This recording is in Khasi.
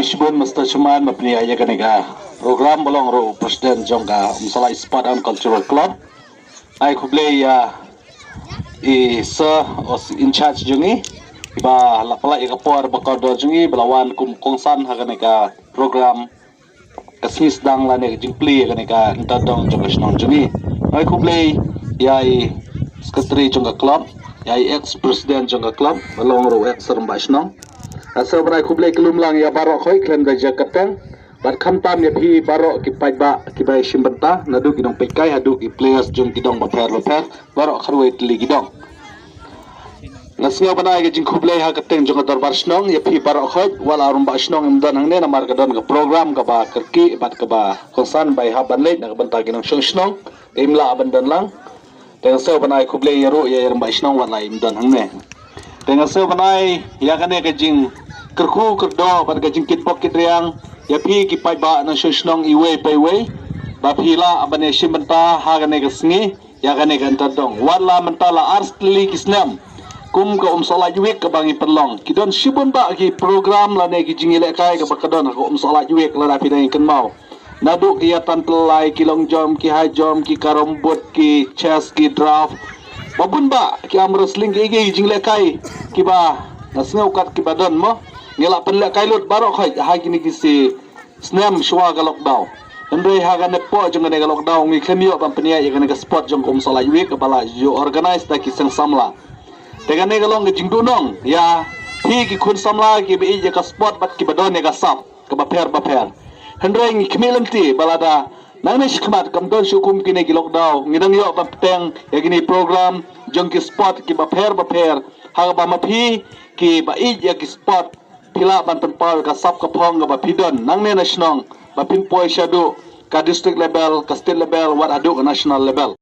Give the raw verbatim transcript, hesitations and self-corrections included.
Shibun Mister Chuman ma pynïaid ïa kane ka program, ba long ruh president jong ka Umsala Sport and Cultural Club. Ai khublei ïa i sir o in charge jong i, ba la pynlait ïa ka por ba kordor jong i ba la wan kum kongsan ha kane ka program, ka sngi sdang lane ka jingplie kane ka Ïingtadong jong ka shnong jong i. Ai khublei ïa i secretary jong ka club, ïa i ex president jong ka club, ba long ruh ex rangbah shnong. Nga sngewbha ban ai khublei kylum lang ïa baroh khoit khlem da jia kyrteng, bad khamtam ïa phi baroh ki paidbah kiba ïashim bynta, naduh ki nongpeitkai haduh ki players jong ki dong bapher bapher, baroh khatwei tylli ki dong. Nga sngewbha ban ai ka jingkhublei ha ka kyrteng jong ka dorbar shnong ïa phi baroh khoit, wat la rangbah shnong im don hangne namar ka don ka program kaba kyrkieh bad kaba kongsan ba i hap ban leit na ka bynta ki nongshong shnong, te im lah ban don lang. Te nga sngewbha ban ai khublei ïa ruh ïa i rangbah shnong wat la im don hangne. Te nga sngewbha ban ai ïa kane ka jingkyrkhu kyrdoh bad ka jingkitbok kitriang ïa phi ki paidbah nongshong shnong iwei pa iwei, ba phi lah ban ïashim bynta ha kane ka sngi ïa kane ka Ïingtadong. Wat la mynta la ar tylli ki snem kum ka Umsohlait Week kaba ngi pynlong, ki don shibun bah ki program lane ki jingïalehkai kaba ka don ha ka Umsohlait Week, lada phi dang ïa kynmaw, naduh ki ïa tan tyllai, ki long jump, ki high jump, ki carrom board, ki chess, ki draft, ba bun bah, ki arm wrestling, ki, ki jinglehkai kiba nga sngew kat kiba don mo. Ngi la pynlehkai lut baroh khoit ha kine ki sngi snem shuwa ka lockdown. Hynrei ha kane ka por jong kane ka lockdown ngi khlem ïoh ban pynïaid ïa kane ka sport jong ka Umsohlait Week kaba la ju organise da ki seng samla. Te kane ka long ka jingduhnong ïa phi ki khun samla kiba ïeit ïa ka sport bad kiba don ïa ka sap kaba pher bapher. Hynrei ngi khmih lynti ba lada nangne shakhmat kam don shuh kum kine ki lockdown, ngi dang ïoh ban bteng ïa kine program jong ki sport kiba pher bapher, ha kaba ma phi kiba ïeit ïa ki sport phi lah ban pynpaw ïa ka sap ka phong kaba phi don nangne na shnong, ba phin poi shaduh ka district level, ka state level, wat haduh ka national level.